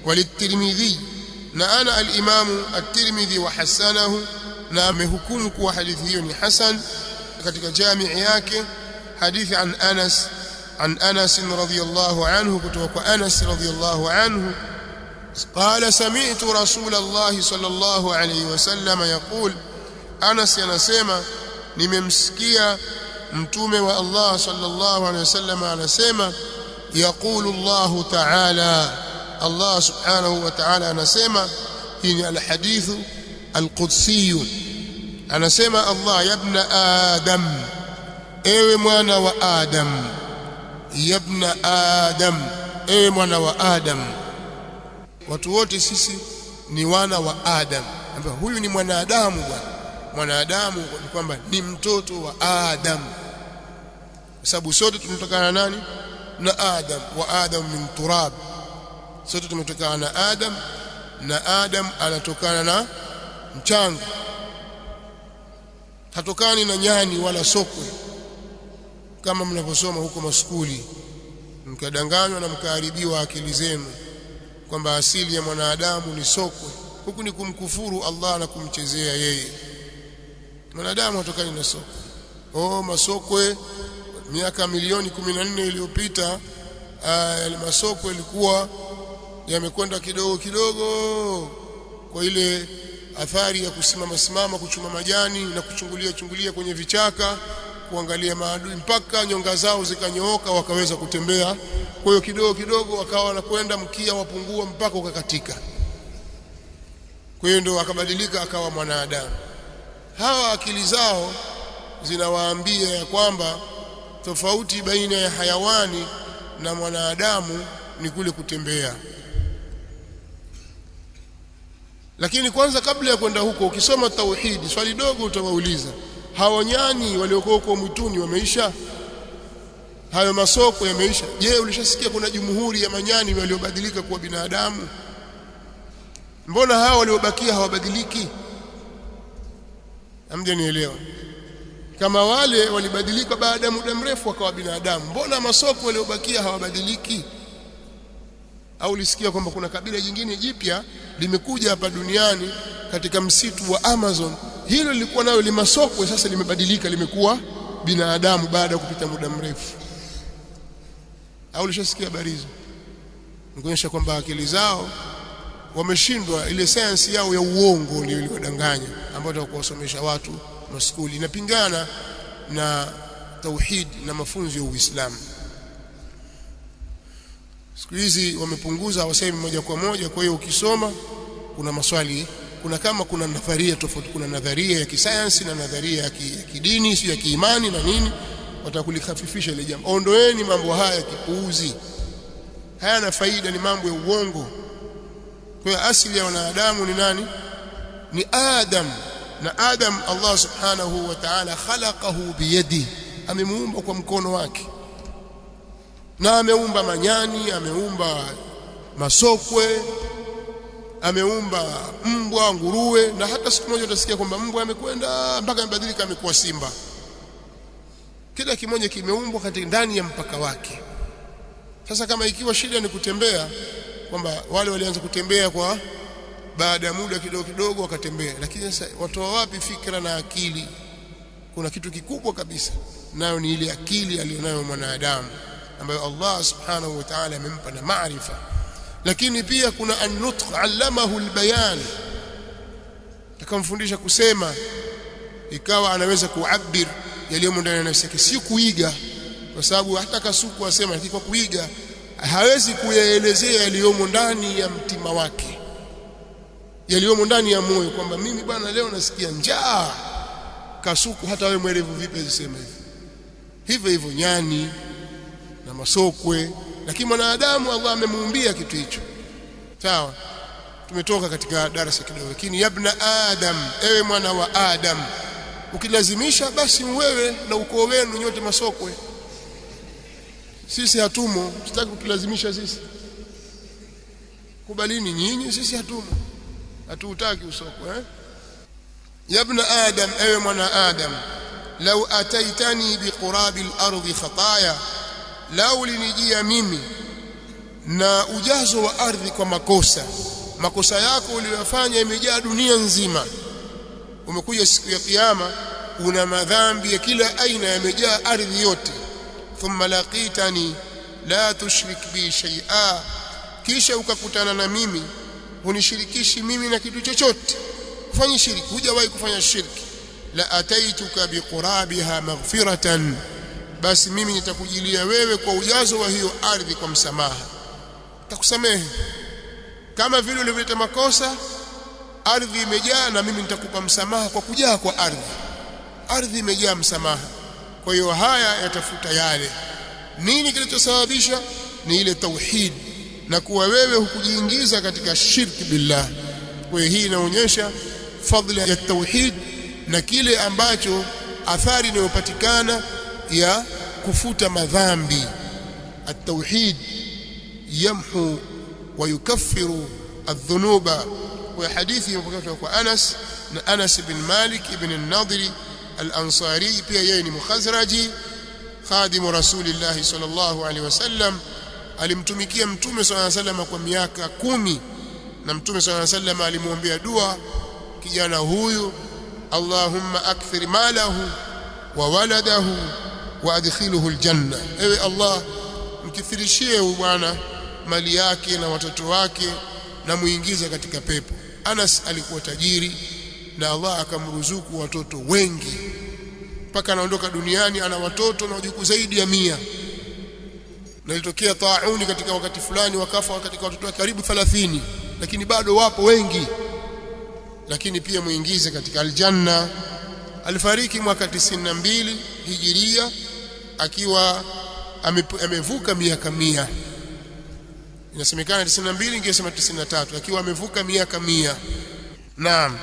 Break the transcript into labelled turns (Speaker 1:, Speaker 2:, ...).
Speaker 1: Walitirmidhi, na ana al-Imamu at-Tirmidhi wa hasanahu, na amehukumu kuwa hadithi hiyo ni hasan katika jamii yake. Hadithi an Anas, an Anas radhiyallahu anhu, kutoka kwa Anas radhiyallahu anhu قال سمعت رسول الله صلى الله عليه وسلم يقول. Anas anasema nimemsikia mtume wa Allah sallallahu alaihi wasallam anasema, yaqulu Allah ta'ala, Allah subhanahu wa ta'ala anasema. Hii ni alhadithu alqudsi. Anasema Allah, yabna Adam, ewe mwana wa Adam, yabna Adam, ewe mwana wa Adam. Watu wote sisi ni wana wa Adam. Ambaye huyu ni mwanadamu bwana. Mwanadamu ni kwamba ni mtoto wa Adam, kwa sababu sote tumetokana na nani? Na Adam. Wa Adam min turab, sote tumetokana na Adam, na Adam anatokana na mchanga, hatokani na nyani wala sokwe kama mnavyosoma huko maskuli, mkadanganywa na mkaharibiwa akili zenu kwamba asili ya mwanadamu ni sokwe. Huku ni kumkufuru Allah na kumchezea yeye. Mwanadamu hatokani na sokwe. Oh, masokwe miaka milioni 14 iliyopita, yale masokwe ilikuwa yamekwenda kidogo kidogo kwa ile athari ya kusimama simama kuchuma majani na kuchungulia chungulia kwenye vichaka kuangalia maadui, mpaka nyonga zao zikanyooka, wakaweza kutembea. Kwa hiyo kidogo kidogo wakawa wanakwenda, mkia wapungua mpaka ukakatika. Kwa hiyo ndio akabadilika akawa mwanadamu. Hawa akili zao zinawaambia ya kwamba tofauti baina ya hayawani na mwanadamu ni kule kutembea. Lakini kwanza, kabla ya kwenda huko, ukisoma tauhidi, swali dogo utawauliza hawa nyani waliokuwa huko mwituni wameisha? Hayo masoko yameisha? Je, ulishasikia kuna jumhuri ya manyani waliobadilika kuwa binadamu? Mbona hawa waliobakia hawabadiliki? Hamjanielewa. Kama wale walibadilika baada ya muda mrefu wakawa binadamu, mbona masoko waliobakia hawabadiliki? Au ulisikia kwamba kuna kabila jingine jipya limekuja hapa duniani katika msitu wa Amazon? Hilo lilikuwa nayo limasokwe, sasa limebadilika, limekuwa binadamu baada ya kupita muda mrefu. Au ulishasikia habari hizo? Nikuonyesha kwamba akili zao wameshindwa, ile sayansi yao ya uongo ndio iliwadanganya, ambayo kuwasomesha watu maskuli, inapingana na tauhid na mafunzo ya Uislamu. Siku hizi wamepunguza, hawasemi moja kwa moja. Kwa hiyo ukisoma kuna maswali, kuna kama kuna nadharia tofauti, kuna nadharia ya kisayansi na nadharia ya kidini, sio ya kiimani na nini, watakulikhafifisha ile jambo. Ondoeni mambo haya ya kipuuzi, hayana faida, ni mambo ya uongo. Kwa hiyo asili ya wanadamu ni nani? Ni Adam. Na Adam Allah subhanahu wa ta'ala khalaqahu biyadihi, amemuumba kwa mkono wake, na ameumba manyani, ameumba masokwe, ameumba mbwa, nguruwe, na hata siku moja utasikia kwamba mbwa amekwenda mpaka amebadilika, amekuwa simba. Kila kimoja kimeumbwa katika ndani ya mpaka wake. Sasa kama ikiwa shida ni kutembea, kwamba wale walianza kutembea kwa baada ya muda kidogo kidogo wakatembea, lakini sasa watoa wapi fikra na akili? Kuna kitu kikubwa kabisa, nayo ni ile akili aliyonayo mwanadamu ambayo Allah subhanahu wa ta'ala amempa na maarifa. Lakini pia kuna an-nutq, allamahu al-bayan, akamfundisha kusema, ikawa anaweza kuabir yaliyomo ndani ya nafsi yake, si kuiga, kwa sababu hata kasuku asema, lakini kwa kuiga hawezi kuyaelezea yaliyomo ndani ya mtima wake, yaliyomo ndani ya moyo, kwamba mimi bwana leo nasikia njaa. Kasuku hata wewe mwerevu vipi azisema hivyo hivyo hivyo, nyani na masokwe, lakini mwanadamu Allah amemuumbia kitu hicho. Sawa, tumetoka katika darasa kidogo, lakini yabna Adam, ewe mwana wa Adam, ukilazimisha basi wewe na ukoo wenu nyote masokwe, sisi hatumo. Sitaki kutulazimisha sisi, kubalini nyinyi, sisi hatumo, hatuutaki usokwe eh? Yabna Adam, ewe mwana Adam, lau ataitani biqurabi al-ardi khataya, lau ulinijia mimi na ujazo wa ardhi kwa makosa, makosa yako uliyofanya imejaa dunia nzima. Umekuja siku ya Kiyama una madhambi ya kila aina yamejaa ardhi yote. Thumma laqitani la tushrik bi shay'a, kisha ukakutana na mimi hunishirikishi mimi na kitu chochote, hufanyi shirki, hujawahi kufanya shirki. La ataituka biqurabiha maghfiratan, basi mimi nitakujilia wewe kwa ujazo wa hiyo ardhi kwa msamaha, nitakusamehe kama vile ulivyoleta makosa, ardhi imejaa, na mimi nitakupa msamaha kwa kujaa kwa ardhi. Ardhi imejaa msamaha. Kwa hiyo haya yatafuta yale. Nini kilichosababisha? Ni ile tauhid na kuwa wewe hukujiingiza katika shirki billah. Kwa hiyo hii inaonyesha fadhila ya tauhid na kile ambacho athari inayopatikana ya kufuta madhambi. At-tauhid yamhu wa yukaffiru adh-dhunuba. Kwa hadithi iliyopokewa kwa Anas na Anas ibn Malik ibn an-Nadri al-Ansari, pia yeye ni Mukhazraji, khadimu Rasulillahi sallallahu alaihi wasallam, alimtumikia Mtume sallallahu alaihi wasallam kwa miaka 10, na Mtume sallallahu alaihi wasallam alimwombea dua kijana huyu, Allahumma akthir malahu wa waladahu wa adkhiluhu aljanna, ewe Allah mkithirishie huyu bwana mali yake na watoto wake na muingize katika pepo. Anas alikuwa tajiri na Allah akamruzuku watoto wengi mpaka anaondoka duniani ana watoto na wajukuu zaidi ya 100. Na ilitokea tauni katika wakati fulani, wakafa katika watoto wake karibu 30, lakini bado wapo wengi. Lakini pia muingize katika aljanna. Alifariki mwaka 92 hijiria akiwa amevuka miaka 100. Inasemekana 92, ingesema 93, akiwa amevuka miaka 100. Naam.